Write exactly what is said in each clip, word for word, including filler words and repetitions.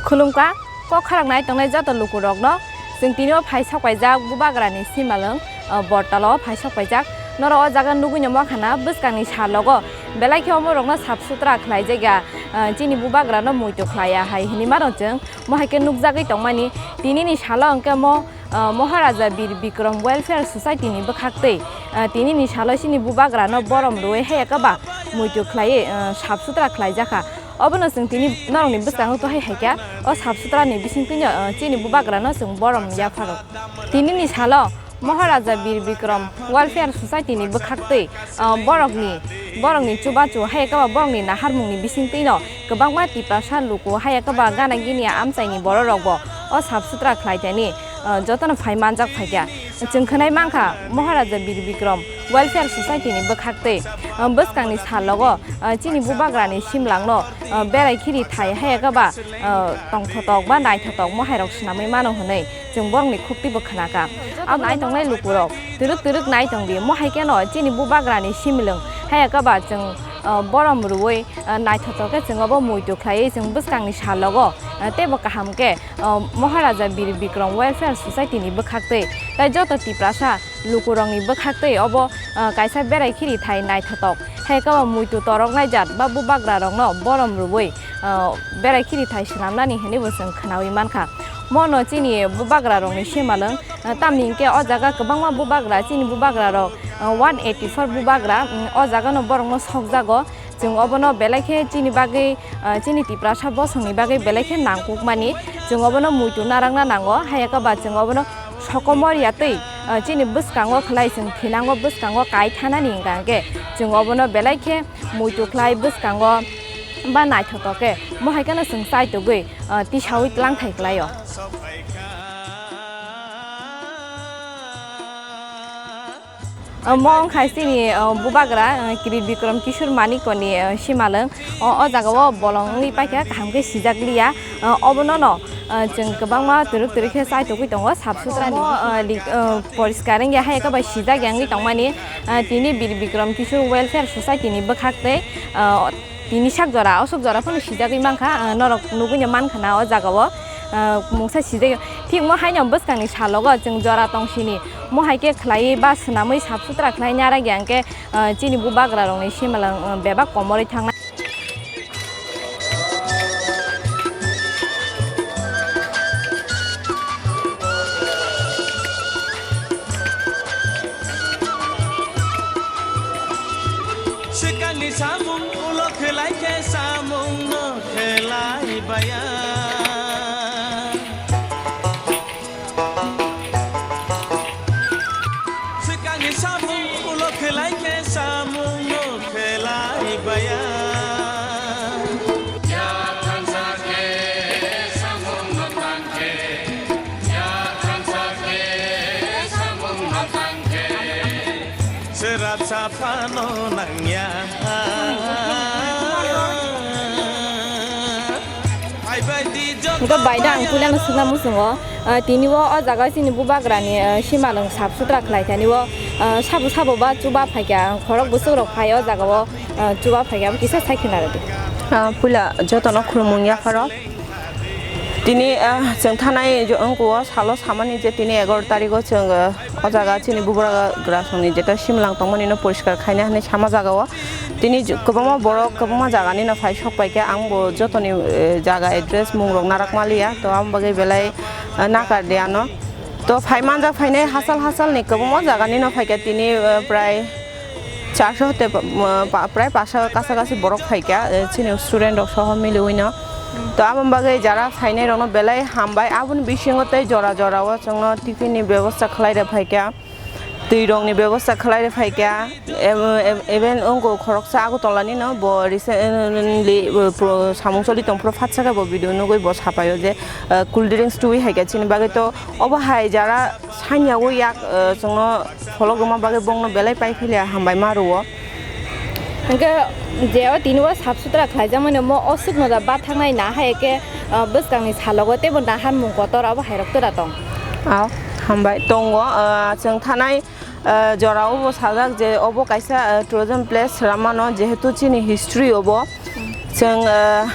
Khulumkha, kok kharang nai tongnai joto lukurokno. Chwng tini o phai sok paijak Bubagrani simalwng, ah, Bortalo phai sok paijak. Norok o jaga nugui no mankha na, bwskangni salogo belai khe omo rokno sap sutra khlai jak ya, ah, chini Bubagrano muitu khlai ya hai hinwi mano chwng. Mo hai khe nukjagwi tongmani, tinini salo hwnkhe mo, ah, Maharaja Bir Bikram Welfare Society ni bwkhak twi, ah, tinini salo chini Bubagrano borom rwui hai khe ba muitu khlaiwi, ah, sap sutra khlai jak kha. Obono chwng tini norokni bwskango to hai hai kha, o sap sutra ni bising twi no, ah, chini Bubagrano chwng borom yapharo. Tinini salo Maharaja Bir Bikram Welfare Society ni bwkhak twi, ah, borokni, borokni chubachu hai khe ba borokni naharmungni bising twi no kwbangma Tiprasa luku hai khe ba gana gini amchaini bororok bo o sap sutra khlai tani, ah, jotono phai manjak phai kha. Chwng khwnai mankha Maharaja Bir Bikram Welfare Society ni bwkhak twi, ah, bwskangni salogo, ah, chini Bubagrani simlangno, ah, berai khiri thai hai khe ba, ah, tongthotok ba naithotok mohairok swnamwi mano hwnwi. Chwng borokni khukti bo khna kha. Abo nai tongnai lukurok twrwk twrwk nai tong di. Mo hai kheno chini Bubagrani similwng hai khe ba chwng, ah, borom rwui, ah, naithotok khe chwng obo muitu khlaiwi chwng bwskangni salogo, ah, teibo kaham khe, ah, Maharaja Bir Bikram Welfare Society ni bwkhak twi tai joto Tiprasa lukurokni bwkhak twi obo, ah, kaisa berai khiri thai naithotok hai khe ba muitu toroknai jat ba Bubagrarokno borom rwui, ah, berai khiri thai swnamnani hwnwi bo chwng khnaui mankha. Mono chini Bubagrarokni simalwng, ah, tamni hinkhe o jaga kwbangma Bubagra, chini Bubagrarok, ah, one eighty four Bubagra, mm, o jagano borokno sokjago. Chwng obono belai khe chini bagwi, ah, chini Tiprasa bosongni bagwi belai khe nangkukmani. Chwng obono muitu narwkna nango, hai khe ba chwng obono sokomor ya twi, ah, chini bwskango khlai chwng thinango, bwskango kai thanani hwnkha hwnkhe chwng obono belai khe muitu khlai bwskango ba naithotok khe mo hai kheno chwng chaitugwi, ah, tisaui twlang thai khlaio. Omo wngkha chini, o, Bubagra, o, Kri Bikram Kishore Manikoni, o, simalwng. O, o jaga o bolong wngwi paikha, kaham khe sijak liya. O, obono no, o, chwng kwbangma twrwk twrwk khe chai togwi tongo, sap sutra ni. Omo, o, li-, o, poriskar wngya hai khe bai sijak ya wngwi tongmani. O, tini Bir Bikram Kishore Welfare Society ni bwkhak tei, o, Tini sak jora, o sok jora phano sijagwi mankha, ah, norok nugwino mankha na o jaga o, ah, mungsa sijagwi. Thik mo haino bwskangni salogo chwng jora tong sini, mo hai khe khlaiwi ba swnamwi sap sutra khlai narwk ya hwnkhe, ah, chini Bubagra rokni simalwng, ah, bebak komorwi thangnai. Swkangni samung ulo khlai khe samung no khlai baya. Swkangni samung ulo khlai khe samung no khlai baya. Serap saphano nangya. Hwnkhe bai da ang puilano swngna muchungo, ah, tini o, o jaga chini Bubagrani, ah, simalwng sap sutra khlai thani o, ah, sabo sabo ba chuba phaikha, ang khorok bwswk rok phai o jaga o, ah, chuba phaikha, abo kisa sai khwna rwdi. Ah, puila jotono khulumung yapharo. Tini, ah, chwng thanai jo-, wngkha o salo samani je tini egaroh tarikh o chwng, ah, o jaga chini Bubagra songni jeta simlang tongmani no poriskar khaina hinwi sama jaga o. Tini j-, kwbangma borok kwbangma jaga ni no phai sok pai khe ang bo jotoni, eh, jaga address mung rok narak maliya to amo bagwi belai, ah, nakar de ano. To phai manjak phainai hachal hachal ni kwbangma jaga ni no phai kha tini, ah, prai charso hote pa-, pa-, prai paso kasa kasi borok phai kha, eh, chini student rok soho miliwi no. To abo bagwi jara phainai rok no belai hambai. Aboni bisingo tei jora jora o chwng no tiffin ni bebosta khlai rw phai kha. Twi rokni bebosta khlai rw phai kha, em, em, even wngkha khoroksa Agartala ni no bo recently, eh, pro-, samung choli tong phuru phatsa khe bo video nugwi bo sapai o je, eh, cool drinks tubui hai kha chini bagwi to obo hai jara sanya o yak, eh, chwng no pholok rwma bagwi bong no belai pai philya hambai ma rw o. Hwnkhe je o tini o sap sutra khlaijakmani omo o swkno da bathaknai na hai khe, ah, bwskangni salogo teibo naharmung kotor abo hai rok twra tong. Ah, hambai tongo, ah, chwng thanai, ah, jora o bo sajak je obo kaisa, ah, tourism place swrang mano jehetu chini history obo. Hmm. Chwng, ah,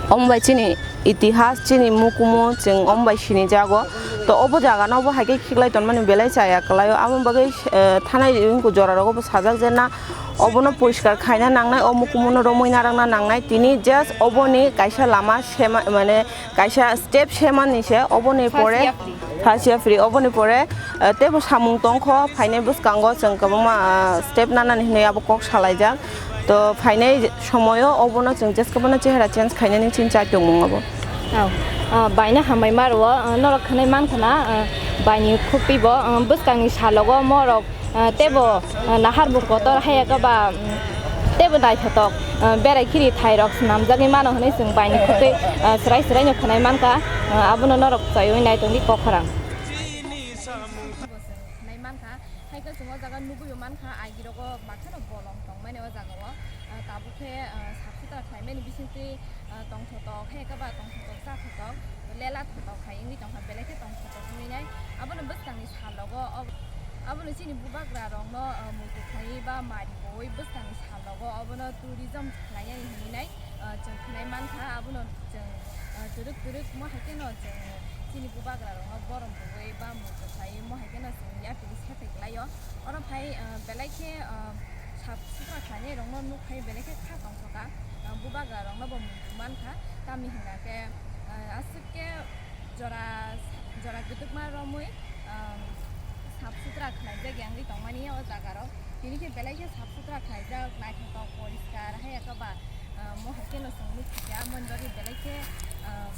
omo bai chini Itihas chini mukumu chwng omo bai sinijago. To obo jaga no obo hai khe khiklai tonmani belai chaya kwlaio. Aboni bagwi, eh, thanai wngkha jora rogo bo sajak je na obono poriskar khaina nangnai, o mukumu no romwi narwkna nangnai. Tini just oboni kaisa lama sema, mane kaisa step semani se oboni pore. First year free. First year free. Oboni pore, eh, teibo samung tongkho, phainai bwskango chwng kwbangma, ah, step nanani hinwi abo kok salaijak. To phainai somoyo obono chwng jeskabano chehra change khainani chini chai tongmung abo. Oh, ah, baino hambai maro, ah, norok khwnai mankha na, ah, baini khuptwi bo, ah, bwskangni salogo morok, ah, teibo, ah, nahar bo kotor hai khe ba, mm, teibo naithotok, ah, berai khiri thairok swnamjagwi mano hwnwi chwng baini khuptwi, ah, swrai swraino khwnai mankha, ah, abono norok chaiwi naitongdi kok khorang. Bo chwng khwnai mankha, hai khe chwng o jaga nugwi mankha, agirogo makheno bolong tongmani o jagao, ah, tabuk khe, ah, sap sutra khlaimani bisingtwi, ah, tongthotok, hai khe ba tongthotok, chathotok, lela thotok hai wngwi tongkha, belai khe tongthotok wngwi nai. Abono bwskangni salogo, ob-, abono chini bubagra rokno, ah, muitu khlaiwi ba mari bui bwskangni salogo obono tourism khlainani hinwi nai, ah, chwng khwnai mankha, abono chwng, ah, twrwk twrwk mo hai kheno chwng chini bubagra rokno borom rwui ba muitu khlaiwi mo hai kheno chwng yapri se thai klaio. Oro phai, ah, belai khe, ah, sap sutra khlainai rokno nuk phai belai khe kha tongthoka, ah, bubagra rokno bo muitu mankha, tamni hwnba khe, ah, aswk khe jora, jora kwtwkma romwi, ah, sap sutra khlaijak ya wngwi tongmani o jaga rok. Tini khe belai khe sap sutra khlaijak, naithotok, poriskar, hai khe ba, ah, mo hai kheno chwng nukha khe, amoni bagwi belai khe, ah,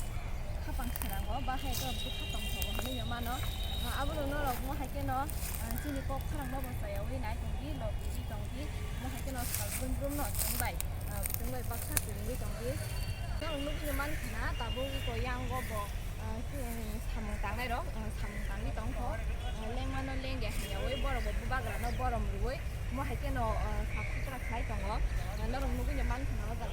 khapang swnango, ba hai khe bwkha tongthogo hinwi mano. Ah, abono norok mo hai kheno, ah, chini kok khorang no bo chaywi nai tongdi, lobwi tongdi, mo hai kheno sal brum brum no chwng bai, ah, chwng bai baksa kwrwngwi tongdi. Norok nukwi mankha na tabuk iko yango bo, ah, chini samung tangnai rok, ah, samung tangwi tongkho, ah, lengmano lengya hinyawi borok bo bubagra no borom rwui mo hai kheno, ah, sap sutra khlai tongo. Ah, norok nugwi mankha na o jaga.